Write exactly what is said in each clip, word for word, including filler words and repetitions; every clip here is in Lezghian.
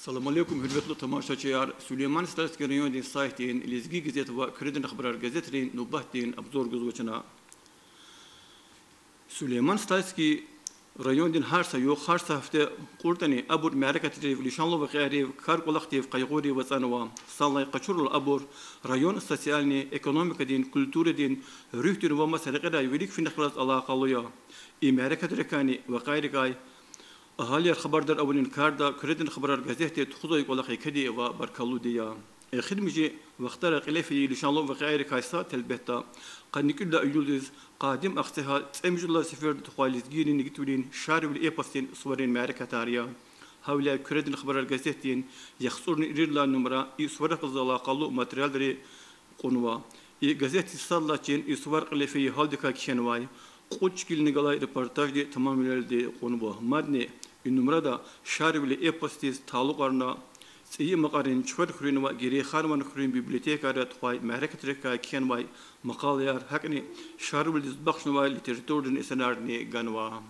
Салам алейкум, гьуьрметлу тамашачияр! Сулейман-Стальский райондин сайтдин Лезги газет ва Куьредин хабарар газетрин нубатдин обзор гузва чна. Сулейман-Стальский райондин гьар са югъ, гьар са гьафте кьуртӀани, абур мярекатрив, лишанлу вакъиайрив, кар-кӀвалахдив къайгъуйрив ацӀанва. Санлай къачурла, абур район социальный, экономикадин, культурадин, руьгьдин ва маса рекьерай вилик финихъ галаз алакъалу я. И мярекатрикайни вакъиайрикай агьалияр хабардар авунин карда Куьредин хабарар газетди тухузвай кӀвалах екеди ва баркаллуди я. Эхиримжи вахтара кьиле фейи лишанлу вакъиайрикай сад, гьелбетда, къанни кӀуьд лагьай июлдиз къадим Ахцегьа цӀемуьжуьд лагьай сеферда тухвай лезгийрин игитвилин Шарвили эпосдин суварин мярекатар я. Гьавиляй Куьредин хабарар газетдин яхцӀурни ирид лагьай нумра и суварихъ галаз алакъалу материалри кьунва. И газетдиз сад лагьай чин и сувар кьиле фейи гьалдикай кхьенвай кьуд чкилни галай репортажди тамамвилелди кьунва. Мадни и нумрада Шарвили эпосдиз талукьарна ЦӀийи Макьарин, Чуьхвер хуьруьн ва Герейханован хуьруьн библиотекайра тухвай мярекатрикай кхьенвай макъалаяр, гьакӀни Шарвилидиз бахшнавай литературадин эсерарни ганва.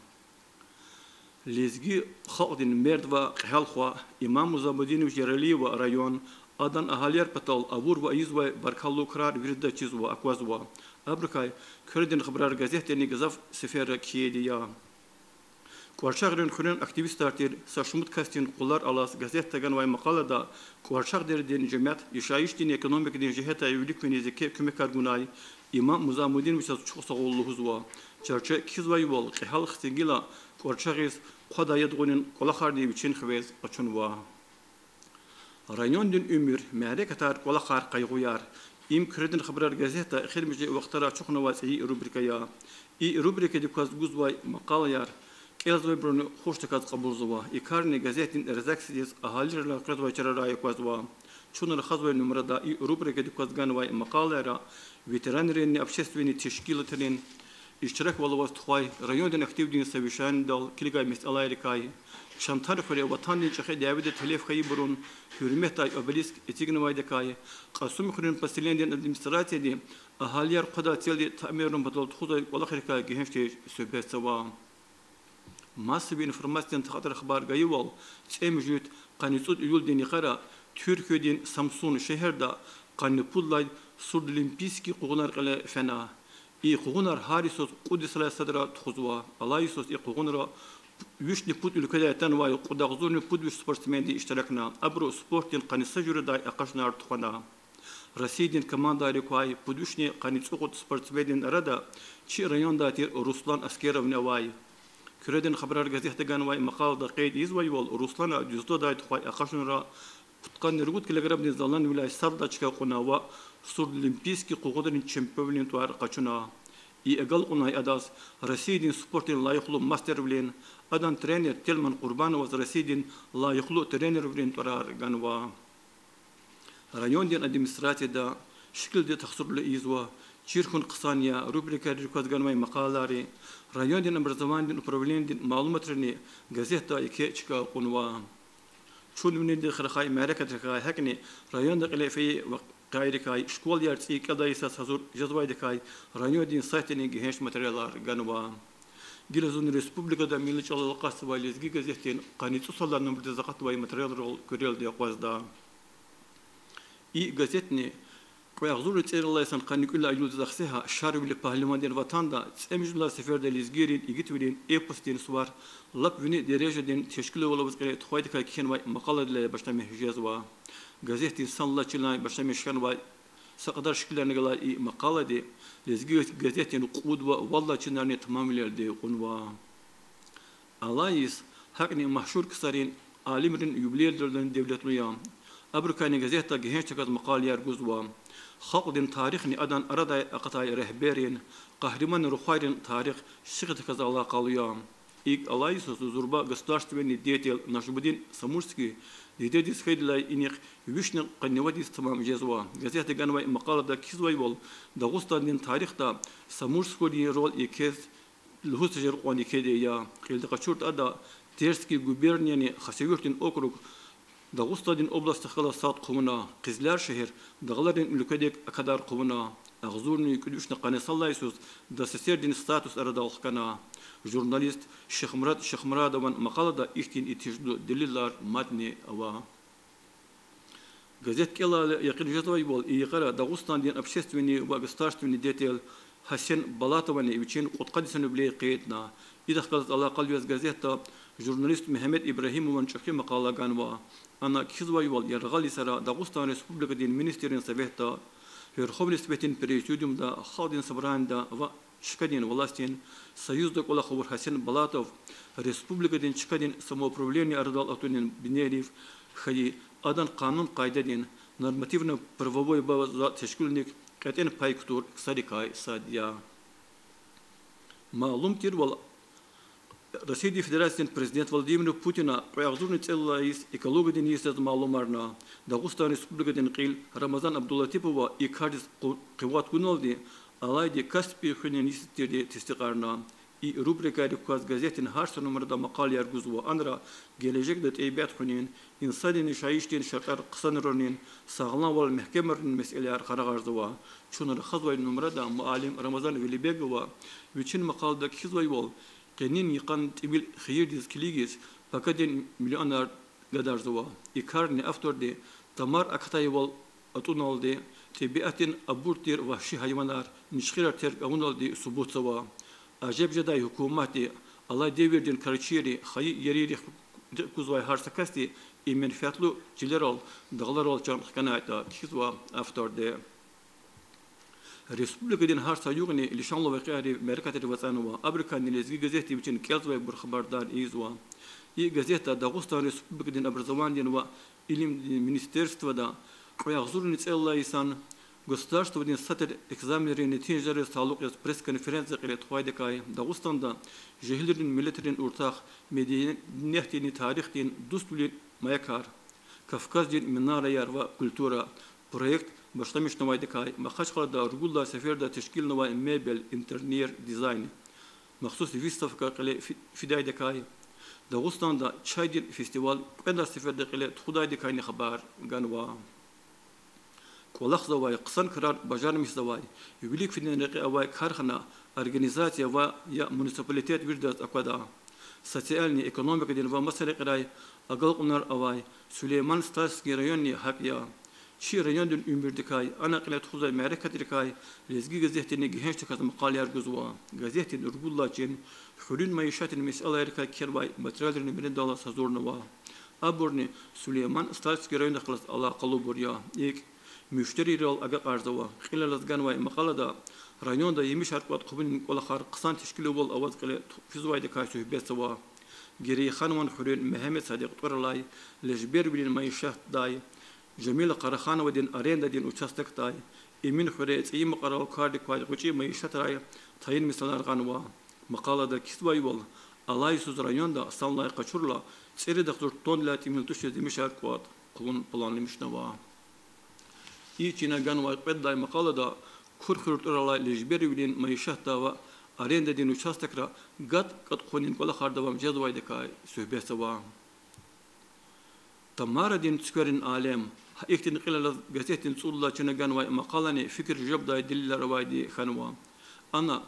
Лезги халкьдин мерд ва кьегьал хва Имам Музамудинович Яралиева район, адан агьалияр патал авур ва ийизвай баркаллу крар виридаз чизва, аквазва. Абурукай Куьредин хабарар газетдани гзаф сеферра кхьейди я. КӀварчагърин хуьруьн активистар тир са шумуд касдин къулар алаз газетда ганвай макъалада кӀварчагъ дередин жемят яшайишдинни экономикадин жигьетдай вилик финиз еке куьмекар гунай Имам Музамудиновичаз чухсагъул лугьузва. Чарче кхьизвайвал, кьегьал хцин гила кӀварчагъиз хъвадай ядгъунин кӀвалахарни вичин хивез къачунва. Райондин уьмуьр, мярекатар, кӀвалахар, къайгъуяр— им Куьредин хабарар газетда эхиримжи вахтара ачухнавай цӀийи рубрика я. И рубрикадик кваз гузвай макъалаяр кӀелзавайбурни хуш тахьаз кьабулзава. И карни газетдин редакциядиз, агьалийрилай къвезвай чарарай аквазва. Чун рахазвай нумрада и рубрикадик кваз ганвай макъалаяра ветеранринни общественный тешкилатрин иштираквал аваз тухвай райондин активдин совещанидал килигай месэлайрикай, Чантар хуьре Ватандин ЧӀехи дяведа телеф хьайибурун гьуьрметдай обелиск эцигнавайдакай, Кьасумхуьруьн поселенидин администрацияди агьалияр хъвадай целди тамамарун патал тухузвай кӀвалахрикай гегьенш тежиз суьгьбетзава. Массовый информациядин такьатра хабар гайивал, цӀемуьжуьд къанни цӀуд июлдин йикъара Туьркиядин Самсун шегьерда къанни пуд лагьай Сурдлимпийский къугъунар кьиле фена. И къугъунар гьар йисуз кьуд йисалай садра тухузва. Алай йисуз и къугъунра вишни пуд уьлкведай атанвай кьудагъзурни пуд виш спортсменди иштиракна. Абуру спортдин къанни са жуьредай акъажунар тухвана. Россиядин командайрик квай пуд вишни къанни цӀукьуд спортсмендин арада чи райондай тир Руслан Аскеровни авай. Куьредин хабарар газетда ганвай макъалада къейд ийизвайвал, Руслана дзюдодай тухвай акъажунра пудкъанни ругуд килограммдин заланвиляй сад лагьай чка кьуна ва Сурдлимпийский къугъунрин чемпионвилин тӀвар къачуна. И агалкьунай адаз Россиядин спортдин лайихлу мастервилин, адан тренер Тельман Къурбановаз Россиядин лайихлу тренервилин тӀварар ганва. Райондин администрацияда шикилди тахсурла ийизва: чир хьун хъсан я рубрикайрик кваз ганвай макъалайри, райондин образованидин управленидин малуматрини газетда еке чка кьунва. Чун винидихъ рахай мярекатрикай, гьакӀни районда кьиле фейи вакъиайрикай, школаяр цӀийи кӀелдай йисаз гьазур жезвайдакай райондин сайтдани гегьенш материалар ганва. Гила зун республикада милли чӀалал акъатзавай Лезги газетдин къанни цӀусад лагьай нумрадиз акъатнавай материалрал куьрелди акъвазда. И газетни кьве агъзурни цӀерид лагьай йисан къанни кӀуьд лагьай июлдиз Ахцегьа Шарвили пагьливандин ватанда цӀемуьжуьд лагьай сеферда лезгийрин игитвилин эпосдин сувар лап вини дережадин тешкилвал аваз кьиле тухвайдакай кхьенвай макъаладилай башламиш жезва. Газетдин санлай чинай башламиш хьанвай са кьадар шикиларни галай и макъалади Лезги газетдин кьуд ва вад лагьай чинарни тамамвилелди кьунва. Алай йис гьакӀни машгьур ксарин, алимрин юбилейрилни девлетлу я. Абурукайни газетда гегьенш тахьаз макъалаяр гузва. Халкьдин тарихни адан арадай акъатай регьберрин, къагьриман рухвайрин тарих сифте тахьаз алакъалу я. ИкӀ, алай йисуз зурба государственный деятель Нажмудин Самурский дидедиз хьайидалай инихъ вишни къанни вад йис тамам жезва. Газетда ганвай макъалада кхьизвайвал, Дагъустандин тарихда Самурскийдин роль екез лугьуз тежер кьван екеди я. Кьилди къачуртӀа, ада Терская губернияни Хасавюртдин округ Дагъустандин областдихъ галаз сад хъувуна, Къизляр шегьер дагъларин уьлкведик акадар хъувуна, агъзурни кӀуьд вишни къанни сад лагьай йисуз ДССР-дин статус арадал хкана. Журналист Шихмурад Шихмурадован макъалада ихьтин итижну делилар мадни ава. Газет кӀелайла якъин жезвайвал, и йикъара Дагъустандин общественный ва государственный деятель Гьасен Балатовани вичин кьудкъад йисалай вилер къейдна. Идахъ галаз алакъалу яз газетда журналист Мегьамед Ибрагьимован чӀехи макъала ганва. Ана кхьизвайвал, яргъал йисара Дагъустан Республикадин Министррин Советда, Верховный Советдин Президиумда, Халкьдин Собранида ва чкадин властдин союзда кӀвалах авур Гьасен Балатов республикадин чкадин самоуправление арадал атунин бинейрив хьайи, адан къанун-къайдадин, нормативно-правовой база тешкилуник кьетӀен пай кутур ксарикай сад я. Малум тирвал, Россиядин Федерациядин Президент Владимир Путина кьве агъзурни цӀеллай йис экологиядин йис яз малумарна. Дагъустан Республикадин кьил Рамазан Абдулатипова и кардиз къу-, къуват гуналди, алайди Каспи хуьнин йис тирди тестикьарна. И рубрикайрик кваз газетдин гьар са нумрада макъалаяр гузва, анра гележегда тӀебиат хуьнин, инсандин яшайишдин шартӀар хъсанарунин, сагъламвал мягькемарунин месэлаяр къарагъарзава. Чун рахазвай нумрада муаллим Рамазан Велибегова вичин макъалада кхьизвайвал, къенин йикъан тӀимил хийирдиз килигиз пакадин миллионар гадарзава. И карни авторди тамар акатайвал атӀуналди, тӀебиатдин абур тир вагьши гьайванар, ничхирар терг авуналди субутзава. Ажеб жедай гьукуматди, алай девирдин крарчийри, хайи ерийри рикӀ кузвай гьар са касди и менфятлу чилерал, дагъларал чан хканайтӀа, кхьизва авторди. Республикадин гьар са югъни лишанлу вакъиайрив, мярекатрив ацӀанва. Абурукайни Лезги газетди вичин кӀелзавайбур хабардар ийизва. И газетда Дагъустан Республикадин образованидин ва илимдин министерствода кьве агъзурни цӀеллай йисан государстводин сад тир экзаменрин нетижайриз талукь яз пресс-конференция кьиле тухвайдакай, Дагъустанда жегьилрин миллетрин уртах медениятдинни тарихдин дуствилин маякар, Кавказдин минараяр ва культура проект башламишнавайдакай, Махачкъалада ругуд лагьай сеферда тешкилнавай мебель, интерьер, дизайн махсус выставка кьиле фи-, фидайдакай, Дагъустанда чайдин фестиваль кьвед лагьай сеферда кьиле тухудайдакайни хабар ганва. КӀвалахзавай, хъсан крар бажармишзавай, вилик фидайни рекье авай кархана, организация ва я муниципалитет виридаз аквада. Социальный, экономикадин ва маса рекьерай агалкьунар авай Сулейман-Стальский районни гьакӀ я. Чи райондин уьмуьрдикай, ана кьиле тухузвай мярекатрикай Лезги газетдини гегьеншдаказ макъалаяр гузва. Газетдин ругуд лагьай чин хуьруьн майишатдин месэлайрикай кхьенвай материалрин виридалаз гьазурнава. Абурни Сулейман-Стальский райондихъ галаз алакъалубур я. ИкӀ, муьштерийрал агакьарзава. Кьилелаз ганвай макъалада районда емишар кӀватӀ хъувунин кӀвалахар хъсан тешкилвал аваз кьиле физвайдакай суьгьбетзава. Герейханован хуьруьн Мегьамед Садикь тӀвар алай Лежбервилин майишатдай Жамила Къарахановадин арендадин участокдай, Эмин хуьре ЦӀийи Мукьварал кардик квай гъвечӀи майишатрай тайин мисалар гъанва. Макъалада кхьизвайвал, алай йисуз районда санлай къачурла цӀерид агъзур тонналай тӀимил тушиз емишар кӀватӀ хъувун планламишнава. И чина ганвай кьвед лагьай макъалада Курхуьр тӀвар алай Лежбервилин майишатда ва арендадин участокра гад кӀватӀ хъувунин кӀвалахар давам жезвайдакай суьгьбетзава. Тамарадин цуькверин алем. Гьа ихьтин кьилелаз газетдин цӀуд лагьай чина ганвай макъалани фикир жедай делилар авайди хьанва. Ана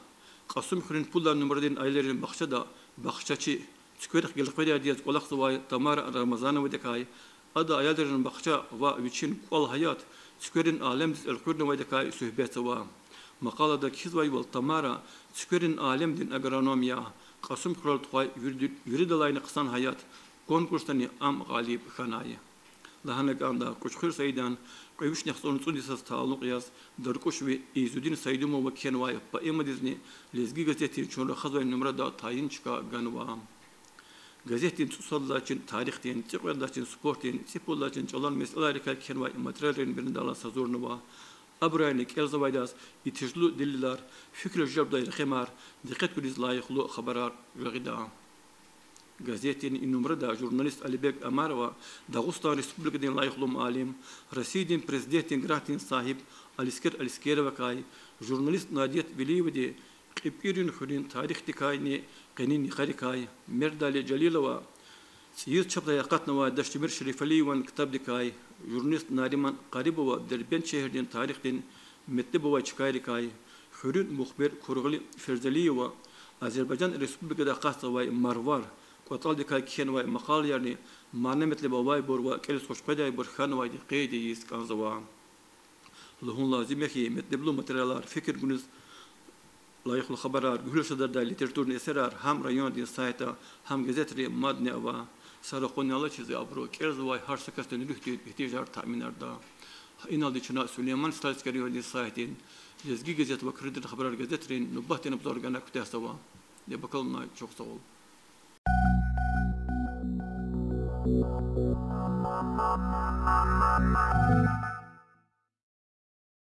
Кьасумхуьруьн пуд лагьай нумрадин аялрин бахчада бахчачи, цуькверихъ гелкъведайди яз кӀвалахзавай Тамара Рамазановадикай, ада аялрин бахча ва вичин кӀвал-гьаят цуькверин алемдиз элкъуьрнавайдакай суьгьбетзава. Макъалада кхьизвайвал, Тамара цуькверин алемдин агроном я, Кьасумхуьрел тухвай вири-, виридалайни хъсан гьаят конкурсдани ам гъалиб хьанай. Лагьана кӀанда, Кьуьчхуьр Саидан кьве вишни яхцӀурни цӀуд йисаз талукь яз Даркуш ви Иззудин Сайдумова кхьенвай поэмадизни Лезги газетдин чун рахазвай нумрада тайин чка ганва. Газетдин цӀусад лагьай чин тарихдин, цӀикьвед лагьай чин спортдин, цӀипуд лагьай чин чӀалан месэлайрикай кхьенвай материалрин виридалаз гьазурнава. Абурайни кӀелзавайдаз итижлу делилар, фикир жедай рекъемар, дикъет гуниз лайихлу хабарар жагъида. Газетдин и нумрада журналист Алибег Омарова, Дагъустан Республикадин лайихлу муаллим, Россиядин Президентдин грантдин сагьиб Алискер Алискеровакай, журналист Надият Велиевади КьепӀирин хуьруьн тарихдикайни къенин йикъарикай, Мердали Жалилова цӀийиз чапдай акъатнавай Дашдемир Шерифалиеван ктабдикай, журналист Нариман Къарибова Дербент шегьердин тарихдин метлеб авай чкайрикай, хуьруьн мухбир Кургъули Ферзалиева Азербайжан Республикада акъатзавай Марвар ПатӀалдикай кхьенвай макъалаярни мана-метлеб авайбур ва кӀелиз хуш къведайбур хьанвайди къейд ийиз кӀанзава. Лугьун лазим я хьи, метлеблу материалар фикир гуниз лайихлу хабарар, гуьгьуьл шадардай литературный эсерар гьам райондин сайтда, гьам газетрин мадни ава. Са ракъурни алачиз абуру кӀелзавай гьар са касдин руьгьдин игьтияжар таъминарда. Иналди чна Сулейман-Стальский райондин сайтдин Лезги газет ва Крыдырин хабарар газетрин нубатдин абзур гана куьтягьзава. Дебакалунай чухсагъул.